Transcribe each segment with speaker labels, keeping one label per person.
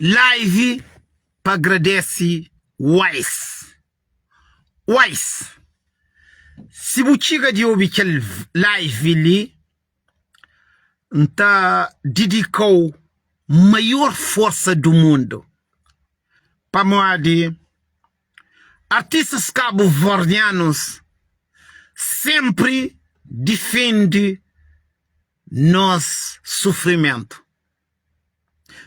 Speaker 1: Live pa agradece Wise. Wise, si bu txiga di obi kel live li, N ta didika-u maior forsa du mundu, pamodi artistas kabuverdianus senpri difende nos sufrimentu.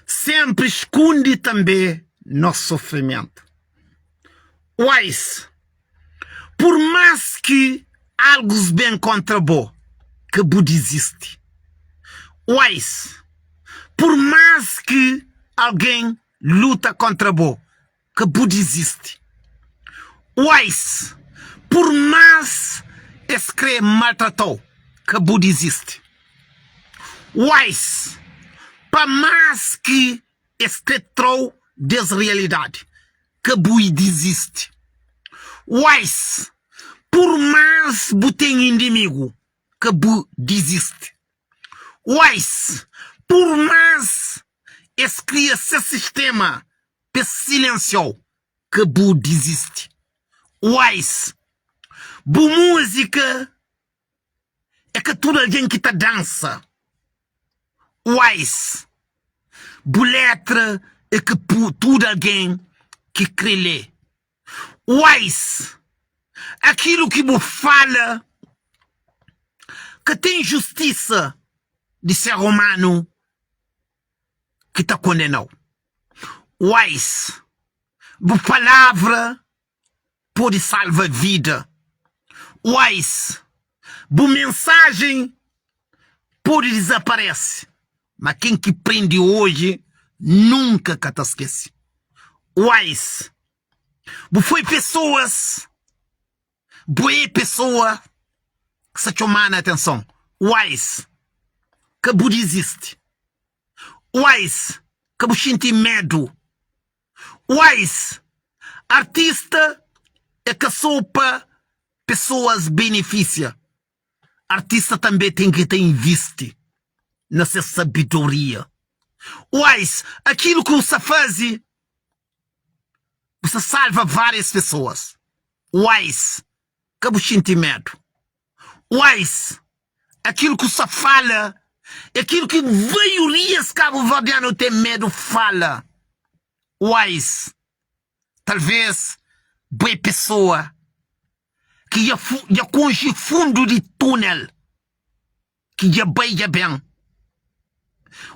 Speaker 1: Senpri skundi tanbe nos sufrimentu. Wise, Pur más ki algus ben kontra bo, ka bu dizisti. Wise, Pur más ki algen luta kontra bo, ka bu dizisti. Wise, Pur más es krê maltrata-u, ka bu dizisti. Wise, Pa más ki es krê tra-u des realidadi, ka bu dizisti. Wise, Pur más bu ten indimigu, ka bu dizisti. Wise, Pur más es kria ses sistema p'es silensia-u, ka bu dizisti. Wise, Bu múzika é ka tudu algen ki ta dansa. Wise, Bu letra é ka tudu algen ki krê lê. Wise, Akilu ki bu fala ka ten justisa di ser umanu ki ta kondena-u. Wise, Bu palavra pode salva vida. Wise, Bu mensajen pode dizaparese, ma ken ki prende oji nunka ka ta skese. Wise, Bu foi pesoas, bu é pesoa ki sta txoma-nu atenson. Wise, Ka bu dizisti. Wise, ka bu xinti medu. Wise, artista é ka so pa pesoas benefisia. Artista tanbe ten ki ta invisti na ses sabedoria. Wise, akilu ki bu sta faze, bu sta salva varias pesoas. Wise, ka bu xinti medu. Wise, Akilu ku sa fala é kilu ki maiorias kabuverdianu ten medu fala. Wise, Talvês bo é pesoa ki dja dja konxe fundu di túnel ki dja bai dja ben.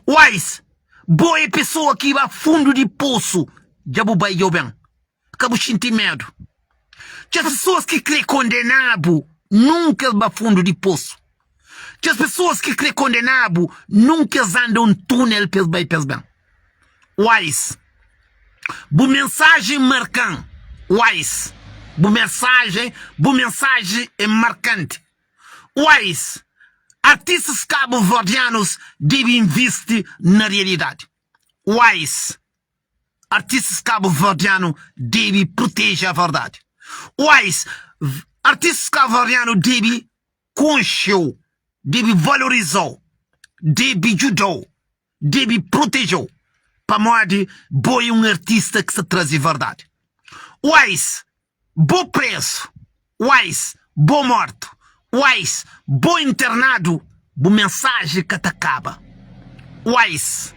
Speaker 1: Wise, Bo é pesoa ki ba fundu di posu dja bu bai dja bu ben. Ka bu xinti medu. Kes pesoas ki krê kondena-bu nunka es ba fundu di posu. Kes pesoas ki krê kondena-bu nunka es anda un túnel pa es bai pa es ben. Wise, Bu mensajen marka-m. Wise, Bu mensajen, bu mensajen é markanti. Wise, Artistas kabuverdianus debe invisti na realidadi. Wise, Artistas kabuverdianu debe proteje a verdadi. Wise, Artistas kabuverdianu debe konxe-u, debe valoriza-u, debe djuda-u, debe proteje-u, pamodi bo é un artista ki sta traze verdadi. Wise, Bo prezu, wise, bo mortu, wise, bo internadu, bu mensaji ka ta kaba, wise,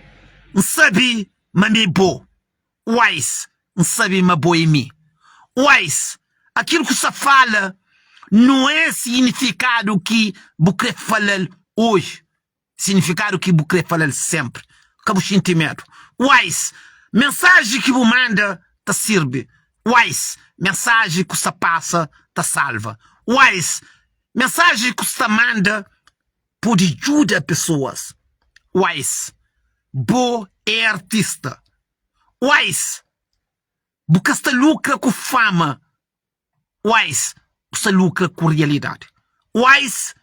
Speaker 1: N sabe ma mi é bo, wise, N sabe ma bo é mi, wise, Akil ku sa fala no é signifikadu ki bu kre fala-l oji. Signifikadu ki bu kre fala-l senpri. Ka bu xinti medu. Wise, Mensaji ki bu manda ta sirbi. Wise, Mensaji ku sta pasa ta salva. Wise, Mensaji ku sta manda pode djuda pesoas. Wise, Bo é artista. Wise, Bu ka sta lukra ku fama. Wise, bu sta lukra ku rialidadi. Wise,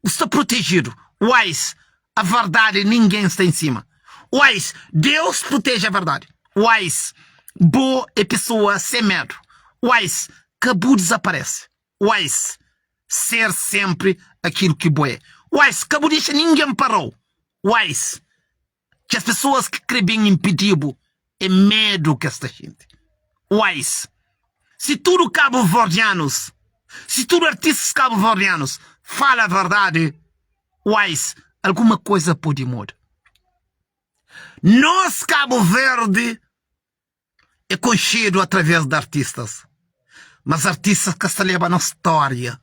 Speaker 1: bu sta protejidu. Wise, a verdadi ningen sta en sima. Wise, Deus proteje a verdadi. Wise, bo é pesoa sen medu. Wise, ka bu dizaparese. Wise, ser senpri akilu ki bo é. Wise, ka bu dexa ningen para-u. Wise, kes pesoas ki kre ben inpidi-bu. É medu ki es ta xinti. Wise, Si tudu kabuverdianus, si tudu artistas kabuverdianus fala verdadi, wise, alguma koza pode muda. Nos Kabu Verdi é konxedu através di artistas, mas artistas ka sta leba nos stória.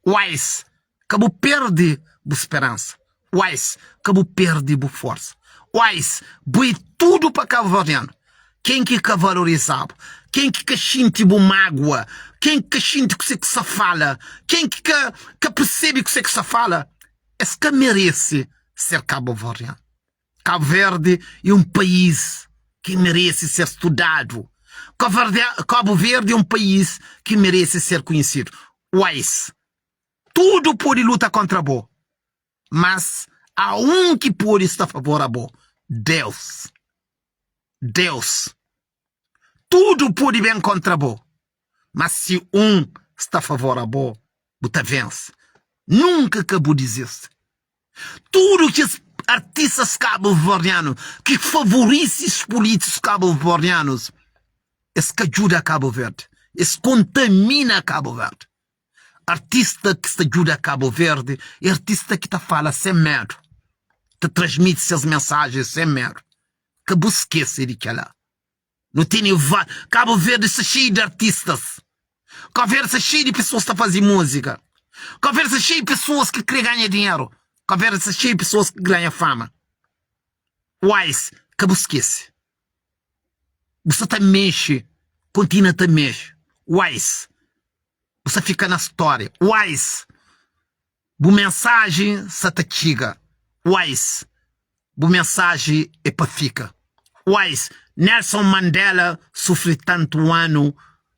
Speaker 1: Wise, ka bu perde bu speransa. Wise, ka bu perde bu forsa. Wise, bu é tudu pa kabuverdianu. Ken ki ka valoriza-bu, ken ki ka xinti bu mágua, ken ki ka xinti kuse ki sa fala, ken ki ka ka persebe kuse ki sa fala, es ka merese ser kabuverdianu. Cabo Verde é um país que merece ser estudado. Cabo Verde é um país que merece ser conhecido. Wise, tudo pode luta contra bo, mas há um que pode sta a favor a bo, Deus. Deus. Tudo pode bem contra bo, mas se um sta a favor a bo, bu ta vence. Nunca ka bu desiste. Tudu kes artistas kabuverdianu ki favorisi es pulítikus kabuverdianus, es ka djuda Kabu Verdi, es kontamina Kabu Verdi. Artista ki sta djuda Kabu Verdi é artista ki ta fala sen medu, ta transmiti ses mensajen sen medu. Ka bu skese di kel-la. Nu tene va Cabo Verde sta xeiu di artistas Cabo Verde sta xeiu di pessoas ta faze música Cabo Verde sta xeiu di pessoas ki kre ganha dinheru Cabo Verde sta xeiu di pessoas ki ganha fama Wise ka bu skese Bu sta ta mexe kontinua ta mexe Wise bu sta fika na stória Wise Bu mensaji sa ta txiga. Wise, Bu mensaji é pa fika. Wise, Nelson Mandela sufri tantu anu,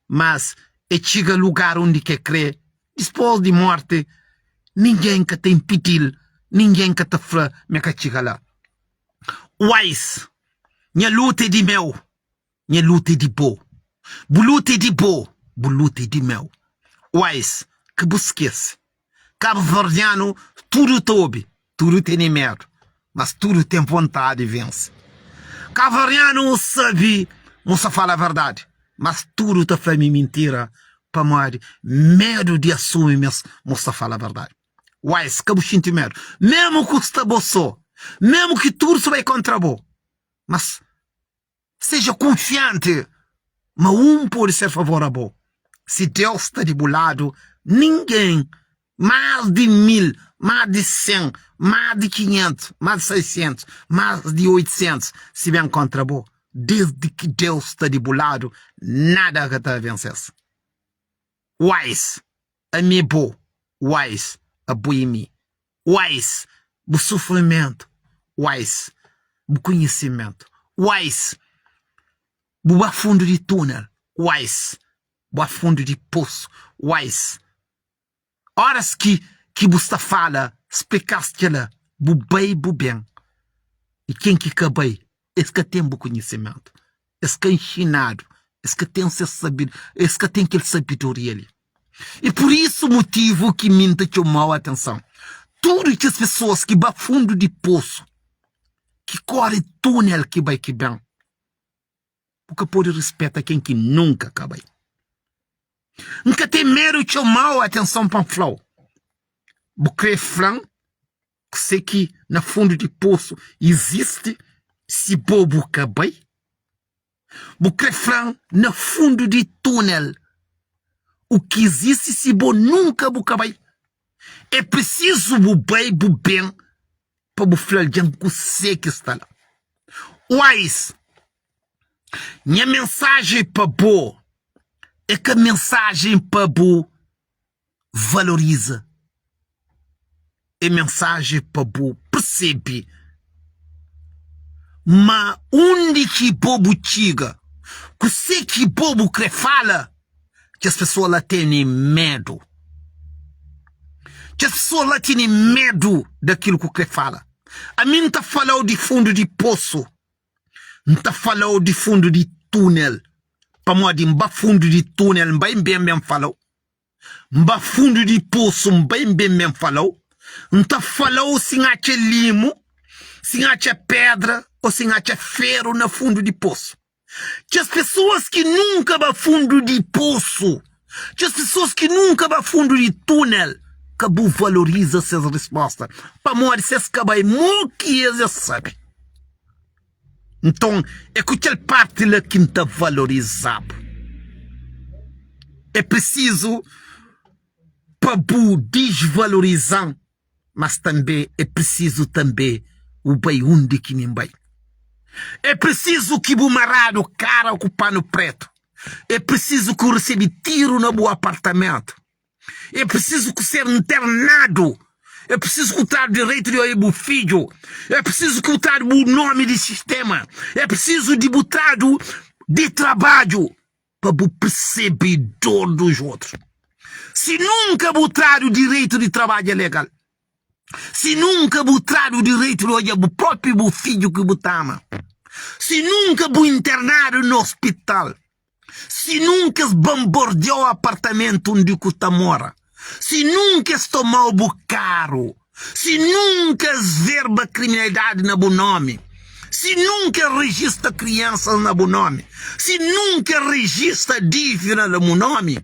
Speaker 1: mas e txiga lugar undi ke kre. Dispos di morti, ningen ka ta inpidi-l, ningen ka ta fla ma e ka txiga la. Wise, Nha luta é di meu. Nha luta é di bo Bu luta é di bo Bu luta é di meu Wise, ka bu skese Kabuverdianu tudu ta obi Tudu tene medu Mas tudu ten vontadi vense Kabuverdianu sabe Mo sa fala verdadi Mas tudu ta fla mi mintira Pamodi medu di asumi mes mo sa fala verdadi Wise, ka bu xinti medu Memu ku sta bo so Memu ki tudu sta bai kontra bo Mas Seja kunfianti ma un pode ser favor a bo. Si Deus sta di bu ladu, ningen, más di mil, más di sen, más di kinhentus, más di seisentus, más di oitusentus, si ben kontra bo, desdi ki Deus sta di bu ladu, nada ka ta vense-s. Wise, ami é bo. Wise, abo é mi. Wise, bu sufrimentu. Wise, bu konhisimentu. Wise, bu ba fundu di túnel. Wise, bu ba fundu di posu. Wise, óras ki ki bu sta fala, splika-s kel-la, bu bai bu ben. I ken ki ka bai, es ka ten bu konhisimentu. Es ka inxinadu, es ka ten ses sabe, es ka ten kel sabedoria li. E pur isu motivu ki mi N ta txoma-u atenson. Tudu kes pesoas ki ba fundu di posu, ki kóre túnel ki bai ki ben, bu ka pode rispeta ken ki nunka ka bai. N ka ten medu txoma-u atenson pa N fla-u, bu krê fla-m kuse ki na fundu di posu izisti si bo bu ka bai? Bu kre fla-m na fundu di túnel u ki izisti si bo nunka bu ka bai? É prisizu bu bai bu ben pa bu fla algen kuse ki sta la. Wise, nha mensajen pa bo é ka mensajen pa bu valoriza é mensajen pa bu persebe ma undi ki bo bu txiga, kuse ki bo bu kre fala, kes pesoa la tene medu. Kes pesoa la tene medu dakilu ku kre fala. Ami N ta falau di fundu di posu, N ta falau di fundu di tunel, pamodi N ba fundu di tunel, N bai N ben ben falau. N ba fundu di posu, N bai N ben ben falau. N ta falau si N atxa limu. Si N atxa pédra ô si N atxa féru na fundu di posu. Kes pesoas ki nunka ba fundu di posu, kes pesoas ki nunka ba fundu di túnel, ka bu valoriza ses resposta, pamodi si es ka bai, mo ki es es sabe? Nton, é ku kel párti la ki N ta valoriza-bu. É prisizu pa bu disvaloriza-m. Mas tanbe é prisizu tanbe bu bai undi ki mi N bai. É prisizu ki bu maradu kara ku panu pretu. É prisizu ki bu resebe tiru na bu apartamentu. É prisizu ku ser nternadu. É prisizu ku tradu direitu di obi bu fidju. É prisizu ki bu tradu bu nomi di sistema. É prisizu di bu tradu di trabadju. pa bu persebe dor dos otrus. Si nunka bu tradu direitu di trabadja legal, si nunka bu tradu direitu di odja bu propi bu fidju ki bu ta ama, si nunka bu internadu na ospital, si nunka es banbordiau apartamentu undi ku ta mora, Si nunka es toma-u bu karu, si nunka es verba kriminalidadi na bu nomi, si nunka es rejista kriansas na bu nomi, si nunka es rejista dívida na bu nomi,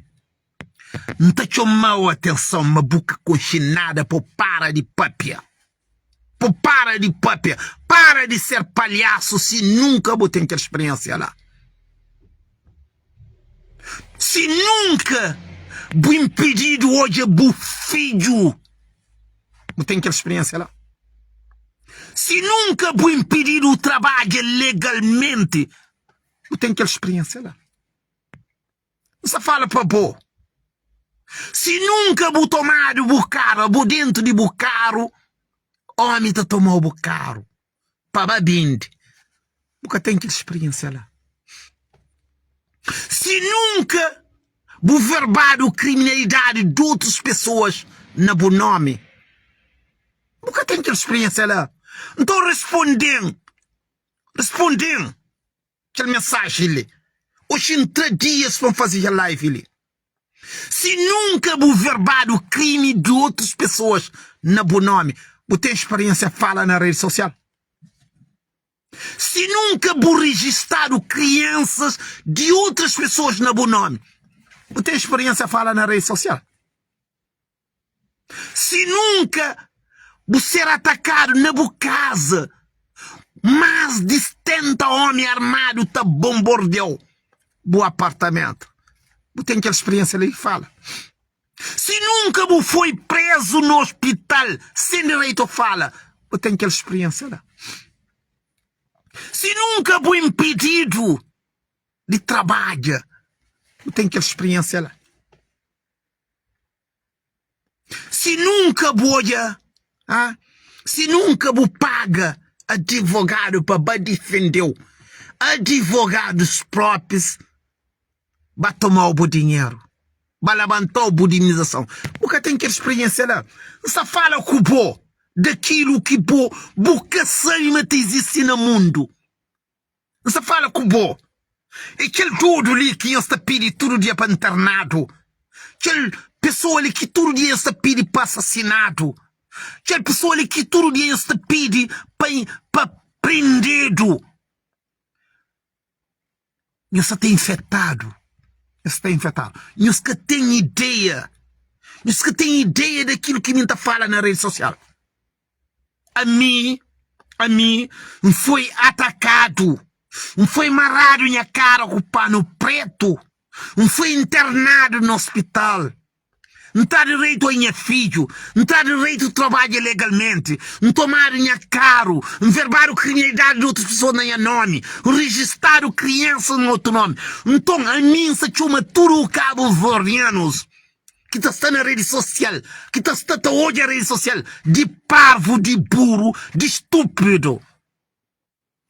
Speaker 1: N ta txoma-u atenson ma bu ka konxe nada pa bu para di papia. Pa bu para di papia. Para di ser palhasu si nunka bu ten kel spiriensia la. Si nunka bu inpididu odja bu fidju, bu ten kel spiriensia la. Si nunka bu inpididu trabadja legalmenti, bu ten kel spiriensia la. N sta fala pa bo. Si nunka bu tomadu bu karu, abo dentu di bu karu, omi ta tomau bu karu. pa ba bende. Bu ka ten kel spiriensia la. Si nunka bu verbadu kriminalidadi di otus pesoas na bu nomi, bu ka ten kel spiriensia la. Nton responde-m, responde-m kel mensaji li. Oxi N tra dias pa N faze kel live li. Si nunka bu verbadu krimi di otus pesoas na bu nomi, bu ten speriensia fala na redi sosial? Si nunka bu rijistadu kriansas di otus pesoas na bu nomi, bu ten speriensia fala na redi sosial? Si nunka bu ser atakadu na bu kaza, más di 70 omi armadu ta bonbordiau bu apartamentu. Bu ten kel spiriensia li? Fala. Si nunka bu foi prezu na ospital sen direitu fala, bu ten kel spiriensia la? Si nunka bu inpididu di trabadja, bu ten kel spiriensia la? Si nunka bu odja, ha? Si nunka bu paga adivogadu pa ba difendeu, adivogadus propis ba tomau bu dinheru, ba labantau bu indemnizason. Bu ka ten kel spiriensia la. N sta fala ku bo dakilu ki bo bu ka sabi ma ta izisti na mundu. N sta fala ku bo. É kel dodu li ki nhos ta pidi tudu dia pa nternadu, kel pesoa li ki tudu dia nhos ta pidi pa asasinadu, kel pesoa li ki tudu dia nhos ta pidi pa pa prendedu. Nhos sa ta infetadu, nhos sta infetadu. Nhos ka ten ideia, nhos ka ten ideia di kilu ki mi ta fala na redi sosial. Ami, ami, N foi atakadu, N foi maradu nha kara ku panu pretu, N foi internadu na ospital. N ta direitu a nha fidju, N ta direitu trabadja legalmenti, N tomadu nha karu, N verbadu kriminalidadi di otus pesoas na nha nomi, N rijistadu kriansas na otu nomi. Nton, ami N sta txoma tudu kabuverdianus ki ta sta na redi sosial, ki ta sta ta odja redi sosial di parvu, di buru, di stúpidu.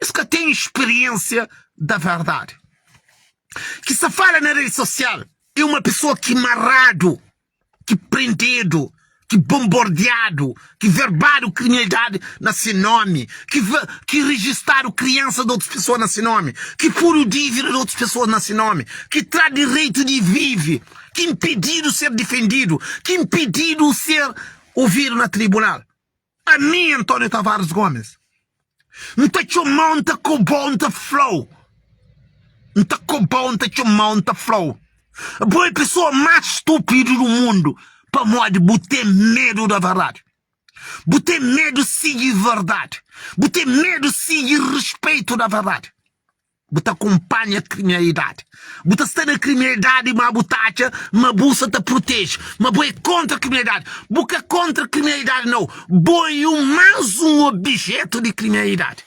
Speaker 1: Es ka ten spiriensia da verdadi. Ki sta fala na redi sosial é uma pesoa ki maradu, ki prendedu, ki bombordiadu, ki verbadu kriminalidadi na se nomi, ki ki rijistadu kriansa di otus pesoa na se nomi, ki pudu dívida di otus pesoas na se nomi, ki tra direitu di vive, ki inpididu ser difendidu, ki inpididu ser ovidu na tribunal. Ami, António Tavares Gomes. N ta txoma-u, N ta koba-u, N ta fla-u. N ta koba-u, N ta txoma-u, N ta fla-u. Bo é pesoa más stúpidu du mundu pamodi bu ten medu da verdadi. Bu ten medu sigi verdadi. Bu ten medu sigi rispeitu da verdadi. Bu ta kunpanha kriminalidadi. Bu ta sta na kriminalidadi, ma bu ta atxa ma bu sa ta proteje, ma bo é kontra kriminalidadi. Bu ka kontra kriminalidadi nau, bo é un más un obijetu di kriminalidadi.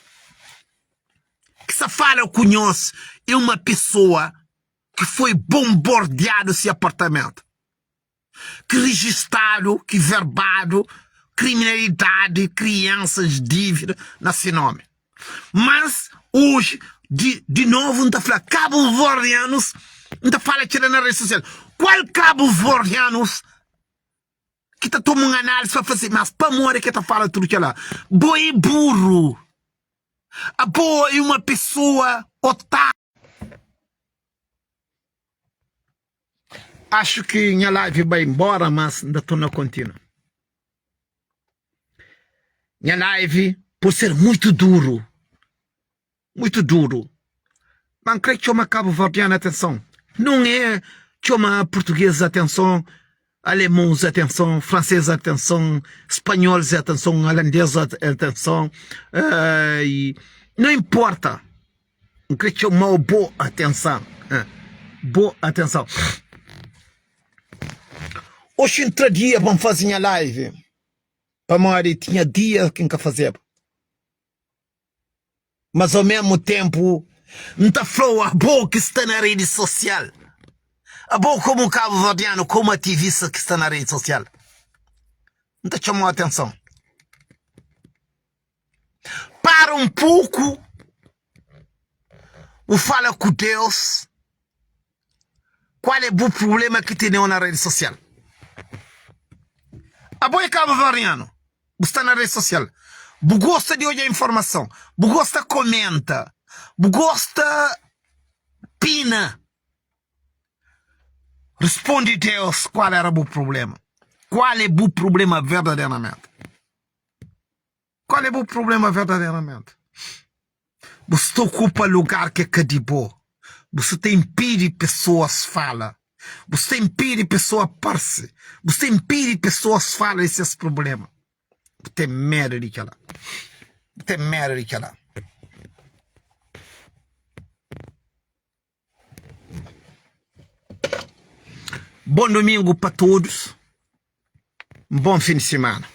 Speaker 1: Ki sa fala ku nhos é uma pesoa ki foi bombordiadu si apartamentu. ki rijistadu, ki verbadu, kriminalidadi, kriansas, dívida na se nomi. Mas oji, di di novu N ta fla kabuverdianus, N ta fala kila na redi sosial, kual kabuverdianus ki ta toma un análisi pa fla si, mas pamodi ki el ta fala tudu kila? Bo é buru, abo é uma pesoa otáriu. Acho ki nha live bai embora mas nda torna continua. Nha live por ser muito duro, muito duro, mas nkre txoma cabo-verdiano atenção. Não é txoma portugueses atenção, alemãos atenção, franceses atenção, espanholes atenção, holandeses atenção, uh, e não importa. N kre txoma-u bo atensan Bo atensan Oxi N tra dia pa N faze nha live Pamodi tinha dia ki N ka fazeba Mas ao mesmu tenpu N ta fla-u abo ki sta na redi sosial Abo komu kabuverdianu, komu ativista ki sta na redi sosial N ta txoma-u atenson. Para un poku, bu fala ku Deus kual é bu prublema ki teneu na redi sosial. Abo é kabuverdianu, bu sta na redi sosial, bu gosta di odja informason, bu gosta komenta, bu gosta pina. Responde Deus kual era bu prublema, kual é bu prublema verdaderamenti. Qual é bu problema verdadeiramente? Bu sta ocupa lugar ki é ka di bo. Bu sta ta impidi pessoas fala. Bu sta impidi pessoa parse. Bu sta impidi pessoas fala di ses problema. Bu ten medu di kela. Bu ten medu di kela. Bom domingo pa todos. Um bom fim de semana.